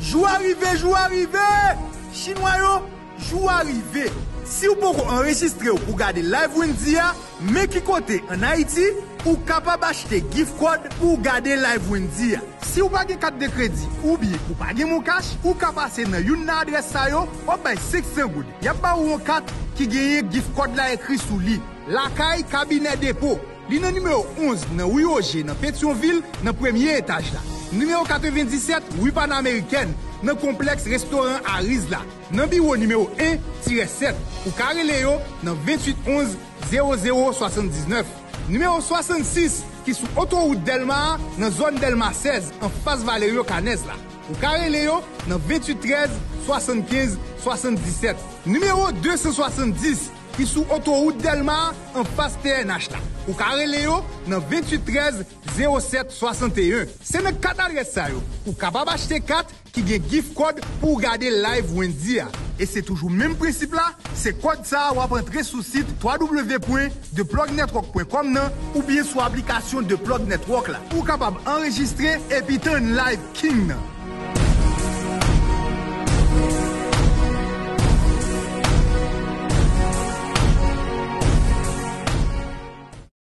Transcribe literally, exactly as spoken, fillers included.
Jou a rive, jou a rive! Chinwa yo, jou a rive! Si w poko anrejistre w pou gade live Wendyy a, men ki kote ann Ayiti ou kapab achte gift card pou w gade live Wendyy a. Si w pa gen kat de kredi oubyen ou pa gen MonCash, ou ka pase nan youn nan adrès sa yo, w ap bay senk san goud. Y ap ba ou yon kat ki genyen gift card la ekri sou li. Lakay Kabinè Depo. Li nan nimewo onz nan ri Oje nan Petyonvil, nan premye etaj la. Nimewo katrevenndisèt ri Panamerikèn, nan konplèks restoran Ariz la, nan biwo nimewo en tirè sèt. Ou ka rele yo nan venntuit onz zewo zewo swasanndiznèf. Nimewo swasannsis ki sou otowout Dèlma a, nan zòn Dèlma sèz, anfas Valerio Canez la. Ou ka rele yo nan venntuit trèz swasannkenz swasanndisèt. Nimewo de san swasanndis ki sou otowout Dèlma a, anfas T N H la. Ou ka rele yo nan venntuit trèz zewo sèt swasanteyen. Se nan kat adrès sa yo ou kapab achte kat ki gen gift card pou w gade live Wendyy a. E se toujou menm prensip la, se kòd sa a w ap antre sou sit w w w pwen the plug network pwen com nan oubyen sou aplikasyon The Plug Network la. Ou kapab anrejistre epi tann live King nan.